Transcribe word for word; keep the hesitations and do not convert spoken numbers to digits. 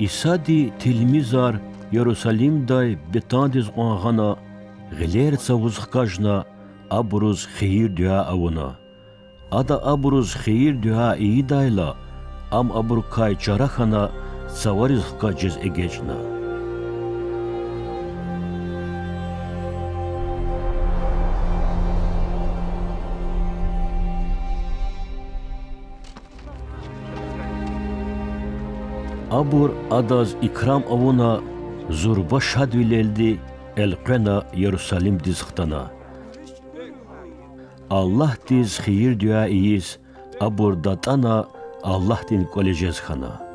Исади тилмизар Ярусалимдай Бетандиз кьван гъана, гъилер цавуз хкажна, абуруз хийир-дуьа авуна. Ада абуруз хийир-дуьа ийидайла, Ам абурукай чара хьана, цавариз хкаж жез эгечІна. Абур Адаз икрам авуна, зурба шадвилелди элкъвена Ярусалимдиз хтана. Аллагьдиз хийир-дуьа ийиз, абур датІана Аллагьдин кІвале жез хьана.